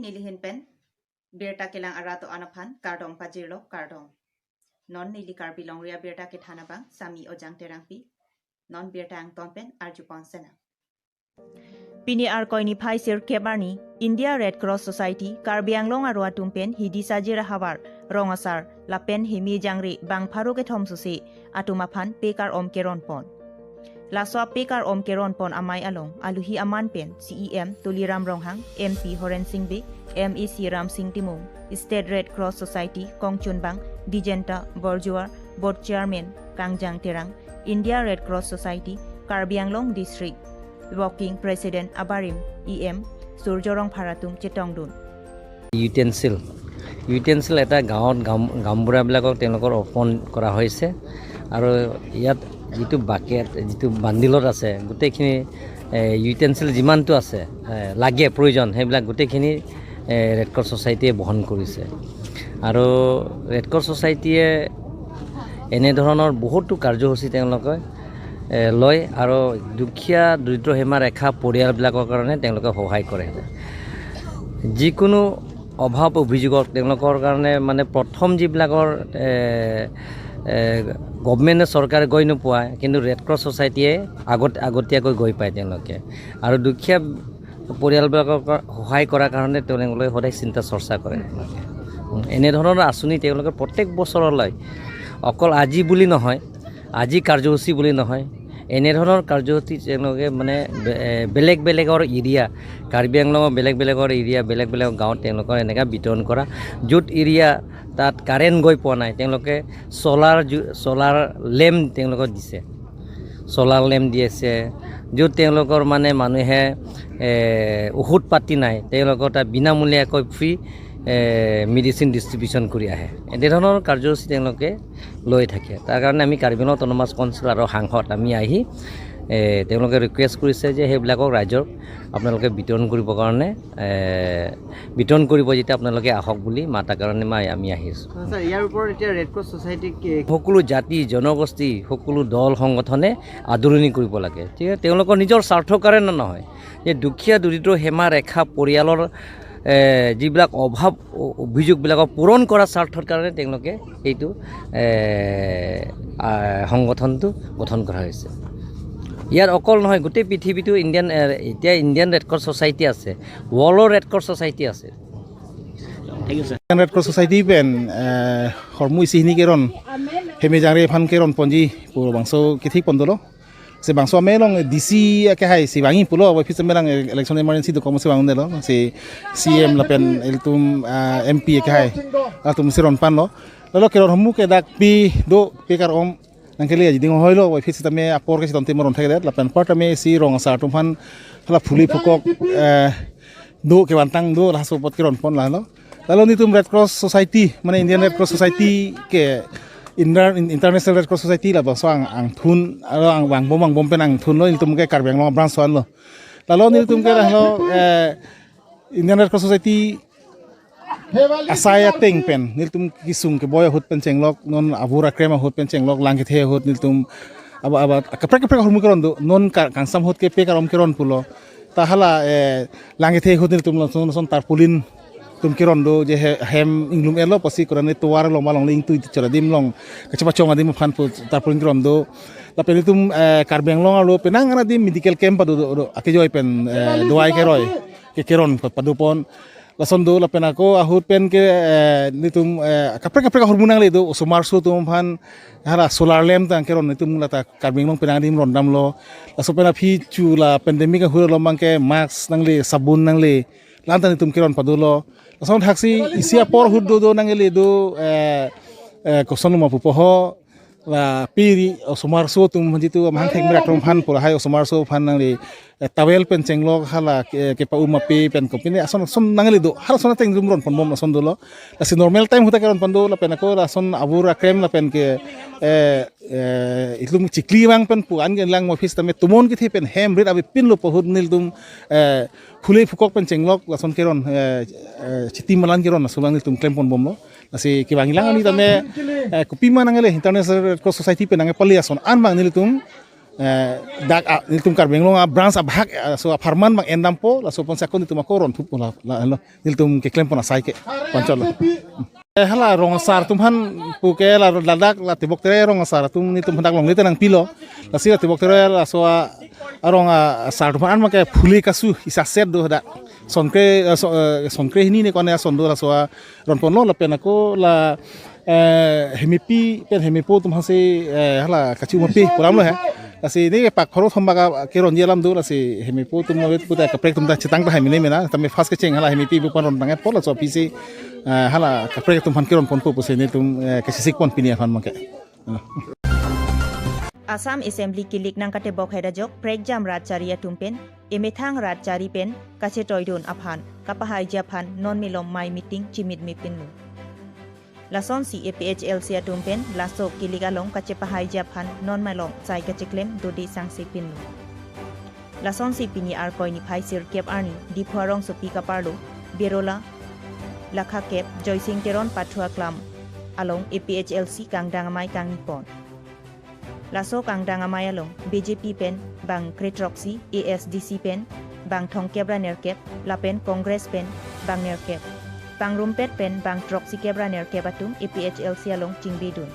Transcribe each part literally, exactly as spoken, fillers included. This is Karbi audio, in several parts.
Nelihin pen birta kelang arat do-an aphan kardom pajirlo, kardom. Non neli Karbi Longri Abirta Kethan abang Sami Ojang Terangpi. Non birta angton pen arjupon senang. Pini Arkoi niphai sirkep arni India Red Cross Society Karbi Anglong aro atum pen Hidi Sajir ahavar, rong asar lapen heme jangre bang pharo kethom sose atum aphan pekar-om keron pon. Laso apekar-om keron pon amei along aluhi aman pen C E M Tuliram Ronghang, M P Horen Sing Bey, M A C Ram Sing Timung, State Red Cross Society kongchunbang Dijenta Borjuar, Board Chairman Kangjang Terang, India Red Cross Society Karbi Anglong District Working President abarim E M Surjo Rongphar atum chetongdun. ইউটেনচিল ইউটেনচিল এটা গাঁৱত গাম গাঁওবুঢ়াবিলাকক তেওঁলোকৰ অৰ্পণ কৰা হৈছে। আৰু ইয়াত যিটো বাকেট, যিটো বান্দিলত আছে, গোটেইখিনি ইউটেনচিল যিমানটো আছে, এ, লাগে প্ৰয়োজন, সেইবিলাক গোটেইখিনি ৰেড ক্ৰছ ছ'চাইটিয়ে বহন কৰিছে। আৰু ৰেড ক্ৰছ ছ'চাইটিয়ে এনেধৰণৰ বহুতো কাৰ্যসূচী তেওঁলোকে এ, লয় আৰু দুখীয়া দৰিদ্ৰ সীমা ৰেখা পৰিয়ালবিলাকৰ কাৰণে তেওঁলোকে সহায় কৰে। যিকোনো অভাৱ অভিযোগক তেওঁলোকৰ কাৰণে মানে প্ৰথম যিবিলাকৰ গভৰ্ণমেণ্টে চৰকাৰে গৈ নোপোৱা, কিন্তু ৰেড ক্ৰছ ছ'চাইটিয়ে আগত আগতীয়াকৈ গৈ পায় তেওঁলোকে। আৰু দুখীয়া পৰিয়ালবিলাকক সহায় কৰাৰ কাৰণে তেওঁলোকে সদায় চিন্তা চৰ্চা কৰে। এনেধৰণৰ আঁচনি তেওঁলোকে প্ৰত্যেক বছৰলৈ অকল আজি বুলি নহয়, আজি কাৰ্যসূচী বুলি নহয়, এনেধৰণৰ কাৰ্যসূচী তেওঁলোকে মানে বেলেগ বেলেগৰ এৰিয়া, কাৰ্বি আংলঙৰ বেলেগ বেলেগৰ এৰিয়া, বেলেগ বেলেগ গাঁৱত তেওঁলোকৰ এনেকৈ বিতৰণ কৰা। য'ত এৰিয়া তাত কাৰেণ্ট গৈ পোৱা নাই, তেওঁলোকে চ'লাৰ চ'লাৰ লেম্প তেওঁলোকক দিছে, চ'লাৰ লেম্প দি আছে। য'ত তেওঁলোকৰ মানে মানুহে ঔষধ পাতি নাই, তেওঁলোকৰ তাত বিনামূলীয়াকৈ ফ্ৰী মেডিচিন ডিষ্ট্ৰিবিউশ্যন কৰি আহে। এনেধৰণৰ কাৰ্যসূচী তেওঁলোকে লৈ থাকে। তাৰ কাৰণে আমি কাৰ্বি আংলং অট'নমাছ কাউন্সিল আৰু সাংসদ আমি আহি তেওঁলোকে ৰিকুৱেষ্ট কৰিছে যে সেইবিলাকক ৰাইজক আপোনালোকে বিতৰণ কৰিবৰ কাৰণে বিতৰণ কৰিব, যেতিয়া আপোনালোকে আহক বুলি মাতাৰ কাৰণে মই আমি আহিছোঁ। ছাৰ, ইয়াৰ ওপৰত এতিয়া ৰেড ক্ৰছ ছ'চাইটিক সকলো জাতি জনগোষ্ঠী, সকলো দল সংগঠনে আদৰণি কৰিব লাগে। ঠিক আছে, তেওঁলোকৰ নিজৰ স্বাৰ্থৰ কাৰণে নহয়, যে দুখীয়া দৰিদ্ৰ সীমা ৰেখা পৰিয়ালৰ যিবিলাক অভাৱ অভিযোগবিলাকক পূৰণ কৰাৰ স্বাৰ্থৰ কাৰণে তেওঁলোকে এইটো সংগঠনটো গঠন কৰা হৈছে। ইয়াত অকল নহয়, গোটেই পৃথিৱীটো ইণ্ডিয়ান এতিয়া ইণ্ডিয়ান ৰেড ক্ৰছ ছ'চাইটি আছে, ৱৰ্ল্ডৰ ৰেড ক্ৰছ ছ'চাইটি আছে। Red Cross Society pen hormu isi hini keron, heme jangre aphan keron ponji pu bangso kethik pon dolo. Si bangso amei along D C akehai si vangji pulo, abai phis amei along election emergency do komo si vang dolo, si C M lapen ilitum M P akehai atum si ron ponlo. Lalo keron hormu ke dak pi do pekar-om nangkele aji ding hoilo, abai phis tame apor ke si tonte moron thekdet, lapen apar tame si rong asar atum aphan hala phuli phukok do kevantang do laso apot keron pon lalo. Lalo nelitum Red Cross Society, mane Indian Red Cross Society ke Inter- International Red Cross Society labangso ang angthun, alo ang vangbom vangbom pen angthunlo, nelitum ke Karbi Anglong branch one lo. Lalo nelitum ke lalo Indian Red Cross Society asai ateng pen nelitum kesung keboi ahut pen chenglok, non avur akrem ahut pen chenglok, lang kethe ahut nelitum aba aba kaprek kaprek ahormu keron do, non ka- kangsam ahut ke pekar-om keron pulo. Ta hala lang kethe ahut nelitum lason lason tarpaulin atum keron do, je hem inglum-etlo pusi kurane tovar along malong le ingtui chora adim along kachepachong adim aphan pu tarpaulin keron do. Lapen nelitum Karbi Anglong arlo penang an adim medical camp pado do, do akejoi pen dawai keroi ke keron pado pon. Lason do lapen ako ahut pen ke nelitum kaprek kaprek ahormu nangle do, osomar aso atum aphan hala solar lamp ta keron nelitum lata Karbi Anglong penang adim ron damlo. Laso pen aphi chu la pandemic ahut along abang ke mask nangle, sabun nangle, la-an ta nelitum keron padolo. Lason thaksi isi apor ahut do do nangle do, koson ma pupo ho, la piri osomar aso atum jitu amahang thek merak atum aphan pu lahai osomar aso aphan nangle towel pen chenglok, hala kepa-u ma pe pen kopine ason ason nangle do, hala ason ateng nelitum ron ponbom ason dolo. Lasi normal time ahut ta keron pon do, lapen ako lason avur akrem lapen ke ilitum chikli abang pen pu an ke lang office tame tomon kethe pen hem rit abi pinlo pu ahut nelitum phuli phukok pen chenglok lason keron, chiti malan keron lason nelitum klem ponbomlo. Lasi kevang ilang ani tame kopima nangle International Red Cross Society pen nangpali ason an abang nelitum Eh, dak, ah, nelitum Karbi Anglong a-branch abahak, ah, laso apharman abang endampo, laso apot si ako nelitum ako ronthupo la, la, lo, nelitum keklem pon asai ke, panchol lo. Eh, hala rong asar atum aphan pu ke la ladak la Tebok Terai rong asar atum nelitum hadak longle te nangpilo. Lasi la Tebok Terai laso a, arong asar atum aphan abang ke phule kasu isa set do hadak. Sonkre, eh, so, eh, sonkre hini ne kone ason do laso a ron ponlo lapen ako la, eh, hemepi pen hemepo atum aphan si, eh, hala kachimupi pu alam lo he. Lasi ne pak pharo thom baka keronji alam do, lasi hemepo atum lo puta kaprek atum ta chetang ta hai mene mena, tame first kecheng hala hemepi pu aphan ron tang-etpo, laso aphi si, eh, hala kaprek atum aphan keron ponpo pusi nelitum, eh, kachesik pon pini aphan abang ke. Assam Assembly kilik nangkatebok heda jok prekjam rat chari atum pen, emethang rat chari pen kachetoidun aphan kapahaiji aphan non malom mei meeting chimit mepinlo. Lasonsi A P H L C atum pen laso kilik along kachepahaiji aphan non malom sai kacheklem dode sangse pinlo. Lasonsi pini Arkoi niphai sirkep arni Diphu arongsopi kaparlo Berola Lakha kep Joysing Teron pathu aklam along A P H L C kangdang amei kangni pon. Laso kangdang amei along B J P pen bang krethroksi, A S D C pen bang thomkep ra nerkep, lapen Congress pen bang nerkep. Pangrumpet pen bang throksikep ra nerkep atum A P H L C along chingbedun.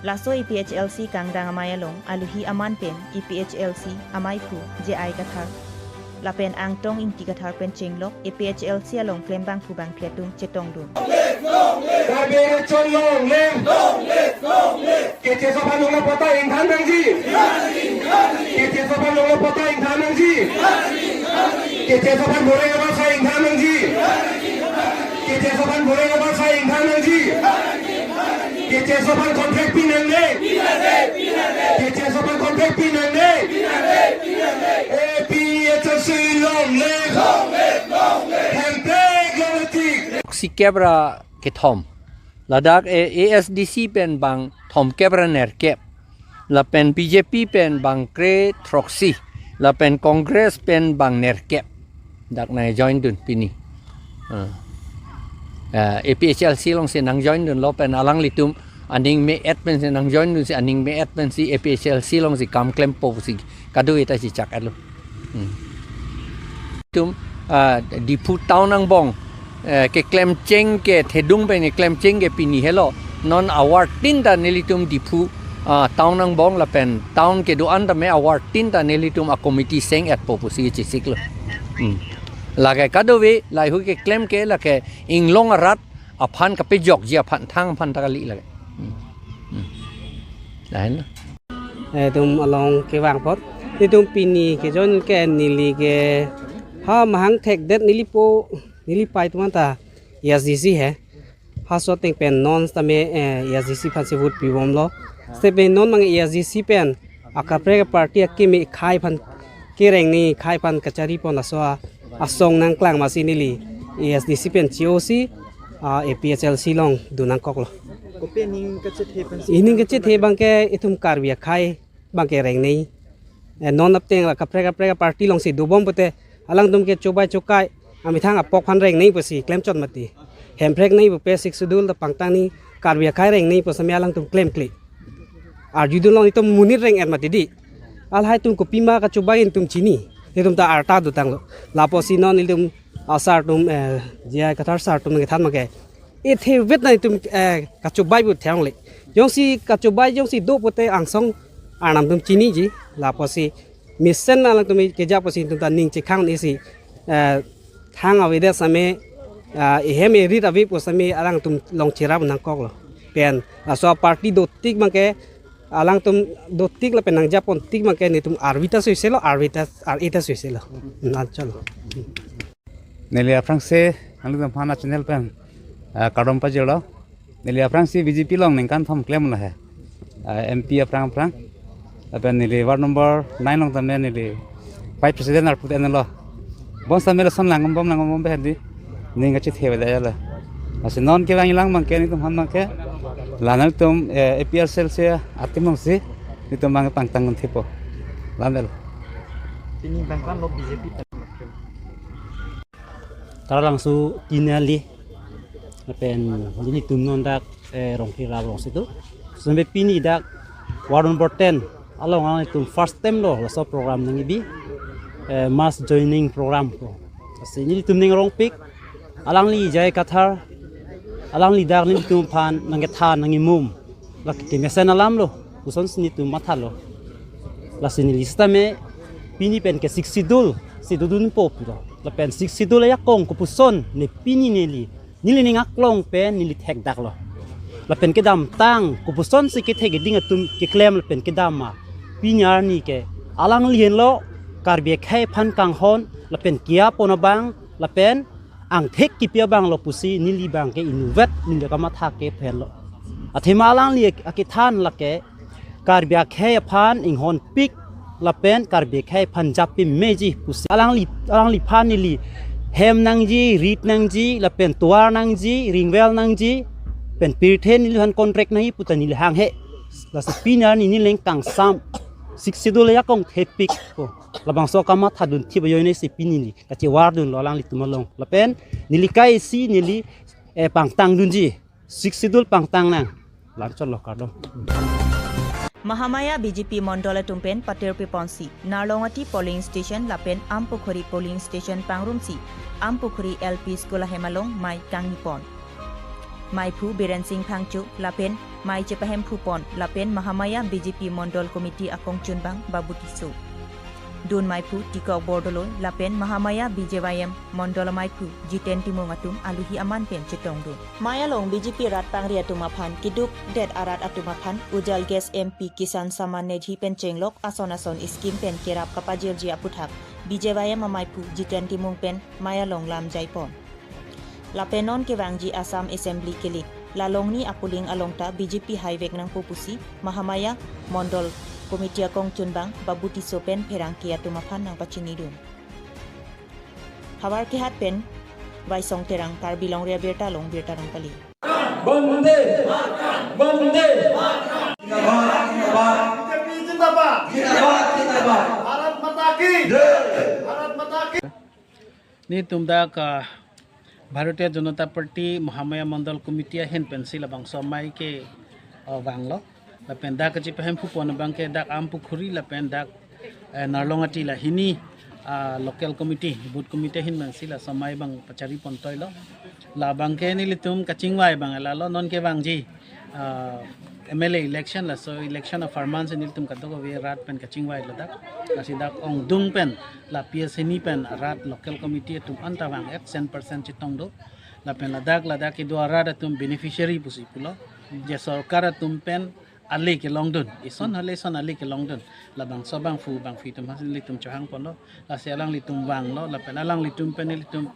Laso A P H L C kangdang amei along aluhi aman pen A P H L C ameiphu J I Kathar lapen Angtong Ingti Kathar pen chenglok A P H L C along klembangphu bangphli atum chetongdun. Karbi Anglong long live! Keche asong aphan nongle patta ingthan nangji. Keche asong aphan nongle patta ingthan nangji. Keche asong aphan boreng abarsai ingthan nangji. Keche asong aphan boreng abarsai ingthan nangji. Keche asong aphan contract pi nangne. Keche asong aphan contract pi nangne. A P H L C long live. Hemprek long live. Sikep ra kethom. Ladak, eh, A S D C pen bang thomkep ra nerkep. Lapen B J P pen bang krethroksi. Lapen Congress pen bang nerkep. Dak nangjoindun pini. Ah. Ah, A P H L C alongsi nangjoindunlo pen alanglitum aning me-et pensi nangjoindunsi aning me-et pensi A P H L C alongsi kam klempo pusi kadokave ta chichak-etlo. Hmm. Nelitum, ah, Diphu town angbong, eh, keklemcheng kethedung pen keklemcheng ke pini helo. Non awartin ta nelitum Diphu, ah, town angbong lapen town kedo-an tame awartin ta nelitum a-committee seng-etpo pusi chisiklo. Hmm. Lake kadokave lahei keklem ke lake inglong arat aphan kapejokji aphan thang aphan ta kali lake. Hmm. Hmm. Lahenlo. Eh, itum along kevang apot. Itum pini kejoin ke neli ke ha mahang thekdet neli po, neli pei atum anta A S D C he. Halaso ateng pen non sitame, eh, A S D C aphansi vote pibomlo. Sitame non abang A S D C pen akaprek party akimi khei aphan kereng ni khei aphan kachari pon laso a, asong nangklang masi neli A S D C pen chi-osi, ah, A P H L C along dun nangkoklo. Kopi aning kachethe pensi? Aning kachethe abang ke itum Karbi akhei abang ke rengnei. Eh, non ateng la kaprek kaprek party alongsi dobom pute alangtum ke chobai chokai amethang apok aphan rengnei pusi klemchot mati. Hemprek nei pupe Sixth Schedule ta pangtang ni Karbi akhei rengnei pu sitame alangtum klemkle. Arjudunlong itum monit reng-et mati di. Lahei atum kopima kachobai itum chini. Itum ta arta dotanglo. Lapusi non itum asar atum, eh, J I Kathar sar atum nangkethan abang ke. Ithevet na itum, eh, kachobai pu theongle. Jongsi kachobai jongsi do pute angsong arnam atum chiniji. Lapusi mesen alangtum kejapsi itum ta ning chekhang isi, eh, thang avedet sitame, ah, ehem erit ave pu sitame alangtum long cherap nangkoklo. Pen laso party dotik abang ke alangtum dotik lapen nangjapon tik abang ke nelitum arvi ta suiselo, arvi ta, ar-e ta suiselo. Nancholo. Neli aphrangsi nanglitum aphan a-channel pen, ah, kardom pajirlo. Neli aphrangsi B J P along ningkan thom klemlo he. Ah, M P aphrang aphrang. Lapen neli ward number nine along tame neli vice president arpu te-enlo. Bonsitame lason langbom langbom behedi. Ning kachethe avedet lo. Lasi non kevang ilang abang ke nelitum aphan abang ke. La nelitum, eh, A P H L C a-team alongsi nelitum abang pangtang un thepo. Lam avelo. Pini abang klemlo B J P. Taralangso Tinali. Lapen nelitum non dak, eh, Rongphli Rap alongsi do. Sampai pini dak Ward number ten along alanglitum first time lo laso program nangkebi, eh, mass joining program ko. Lasi nelitum ning arongpik, alangli J I Kathar, alangli dak nelitum aphan nangkethan nangkemum, lake kemesen alam lo, kosonsi nelitum mathalo. Lasi neli sitame pini pen ke Sixth Schedule si dodunpo pulo. Lapen Sixth Schedule ajakong kopuson ne pini neli, neli ning aklong pen neli thekdaklo. Lapen kedamtang kopusonsi kethek keding atum keklem lapen kedam ma, pini arni ke alangli henlo Karbi akhei aphan kanghon lapen kiapon abang lapen angthek kipi abang lo pusi neli abang ke inutvet neli kamatha kephenlo. Athema alangli akethan lake Karbi akhei aphan inghonpik lapen Karbi akhei aphan japi meji pusi. Alangli, alangliphan neli hem nangji, rit nangji, lapen tovar nangji, ringwell nangji, pen pirthe neliphan contract nangji puta neli hanghe. Lasi pini arni neli ning kangsam Sixth Schedule ajakong thepik ko. Labangso akamathadun thip ajoine si pini neli kachewardunlo alanglitum along. Lapen neli kaisi neli, eh, pangtangdunji. Sixth Schedule pangtang nang. Lanchot lo kardom. Mahamaya B J P mondol atum pen patir piponsi Narlongati polling station lapen Ampukhuri polling station pangrumsi Ampukhuri L P school ahem along mei kangnipon. Meiphu Biren Sing Phangcho lapen mei chepahemphupon lapen Mahamaya B J P mondol committee akongchunbang Babu Tisso, dun meiphu Tikok Bordoloi lapen Mahamaya B J Y M mondol ameiphu Jiten Timung atum alohi aman pen chetongdun. Mei along B J P rat pangri atum aphan keduk det arat atum aphan Ujjwala Gas M P Kisan Samman Nidhi pen chenglok ason ason scheme pen kerap kapajirji aputhak B J Y M ameiphu Jiten Timung pen mei along lam jaipon. Lapen non kevangji Assam Assembly kele, la longni apolling along ta B J P haivek nangpo pusi Mahamaya mondol committee akongchunbang Babu Tisso pen pherangke atum aphan nangpachinidun. Howraghat pen Vaisong Terang, Karbi Longri Abirta along birta nangpale. वंदे, वंदे। जिंदाबाद, जिंदाबाद। बीजेपी जिंदाबाद। जिंदाबाद, जिंदाबाद। भारत माता की। जय। भारत माता की। Netum dak, ah, Bharatiya Janata Party Mahamaya Mondol Committee ahin pensi labangso amei ke, ah, vanglo. Lapen dak kachepahemphupon abang ke dak Ampukhuri lapen dak, eh, Narlongati la hini, ah, local committee, booth committee ahin pensi laso amei abang pachari pontoilo. Labang ke nelitum kachingvai abang lalo non kevangji, ah, M L A election, laso election apharman si nelitum kadokave rat pen kachingvai ladak. Lasi dak ongdung pen la P S hini pen rat local committee atum anta vang absent percent chetong do. Lapen ladak, ladak kedo arat atum beneficiary pusi pulo. Je sorkar atum pen ale kelongdun. Ison hale ison ale kelongdun. Labangso abangphu, bangphi atum hasi nelitum chohang ponlo. Lasi alanglitum vanglo. Lapen alanglitum pen nelitum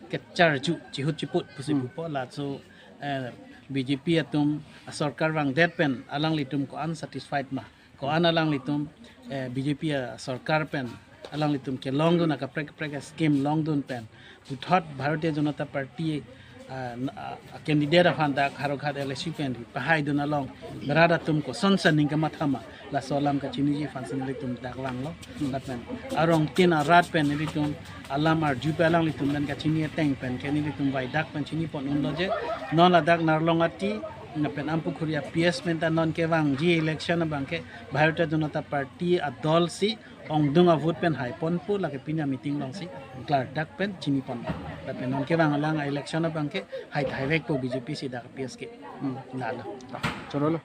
kecharju, chihut chiput pusi Hmm. pupo. Laso, eh, B J P atum, ah, sorkar vangdet pen alanglitum ko-an satisfied ma. Ko-an alanglitum, eh, B J P, ah, sorkar pen alanglitum kelongdun akaprek kaprek scheme longdun pen puthot Bharatiya Janata Party, ah, n-, ah, candidate aphan dak Howraghat L A C pen pahaidun along rat atum kosonsi ning kamathama laso alam kachiniji aphansi nelitum dak vanglo. Lapen arong tin arat pen nelitum alam arju pen alanglitum pen kachini ateng pen ke nelitum vaidak pen chinipon unlo je non ladak Narlongati lapen Ampukhuri a P S pen ta non kevangji election abang ke Bharatiya Janata Party adol si ongdung avote pen haiponpo, lake pini ameeting alongsi klardak pen chinipon. Lapen non kevang alang a election abang ke hai haivekpo B J P si dak P S ke. Hmm, lalo. Chorolo.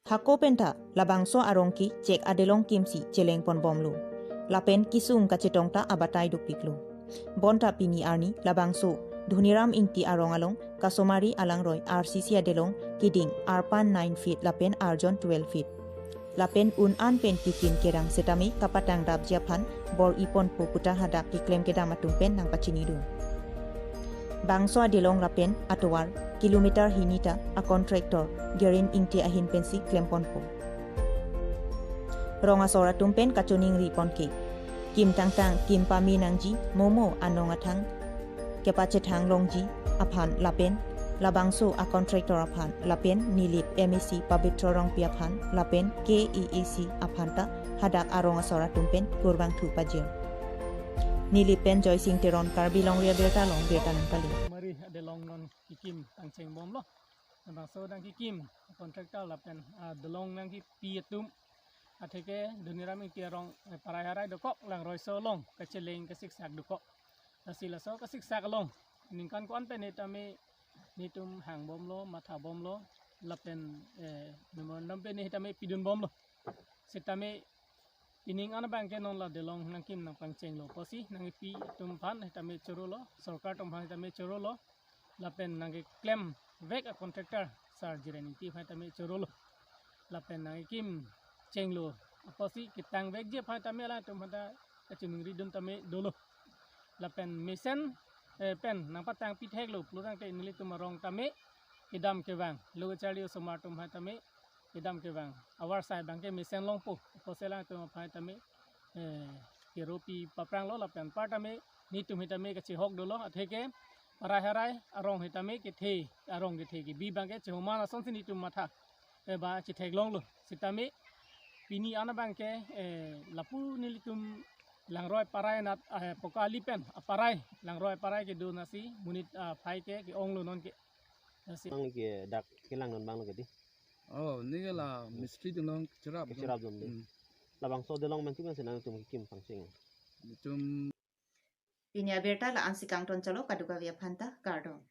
Hako penta labangso arong ke chek adelong kimsi chelengponbomlo. Lapen kesung kachetong ta abatai dopiklo. Bonta pini arni labangso Dhoniram Ingti arong along Kasomari alangroi R C C adelong keding arpan nine feet lapen arjon twelve feet. Lapen un-an pen tikin kerang setame kapatangdapji aphan bor-iponpo puta hadak keklem kedam atum pen nangpachinidun. Bangso adelong lapen atovar kilometer hini ta a contractor Gerin Ingti ahin pensi klemponpo. Rong asor atum pen kachoningri ponke. Kim tangtang, kim pame nangji, momo anong athang kepachethang longji aphan lapen labangso a contractor aphan lapen Nilip M A C Pabitra Rongpi aphan lapen K A A C aphan ta hadak arong asor atum pen kurvangthu pajir. Nilip pen Joysing Teron, Karbi Longri Abirta along birta nangpale. Mari adelong non kikim tangchengbomlo. Labangso nangkekim contractor lapen, ah, dolong nangkepi atum. Atheke Doniram Ingti arong, eh, Parai Harai dokok, Langroiso along kacheleng kasiksak dokok. Lasi laso kasiksak along ningkan ko-an pen setame netum hangbomlo, mathabomlo, lapen, eh, memorandum pen setame pidunbomlo. Setame pining an abangke non la dolong nangkim nangpangchenglo pusi nangkepi atum aphan setame chorolo, sorkar atum aphan setame chorolo, lapen nangkeklem vek a contractor Sir Jiran Ingti aphan setame chorolo, lapen nangkekim chenglo pusi ketang vekji aphan setame alangtum aphanta kachiningridun tame dolo. Lapen mesen, eh, pen nangpatangpi theklo pulo tangte nelitum arong tame kedam kevang, lo kacharli osomar atum aphan tame kedam kevang, avarsai abangke mesen longpo pusi alangtum aphan tame, eh, keropi papranglo. Lapen anpar tame netum setame kachehok dolo. Atheke Parai Harai arong setame kethe, arong kethe kebi abangke chehoma lasonsi netum matha, eh, ba chetheklonglo. Setame pini an abangke, eh, lapu nelitum Langroi Parai anat, eh, Pokali pen aparai, Langroi Parai kedo nasi monit, ah, phai ke ke-onglo nonke. Nasi. Bang ke dak kelang non bang lo ke di. Oh, ne la mistri dun long cherap. Cherap dun de. Hmm. Labangso dolong mangkim si nangtum kekim pangcheng. Netum. Pini abirta la-ansi kangton chalo, kadokave aphanta kardom.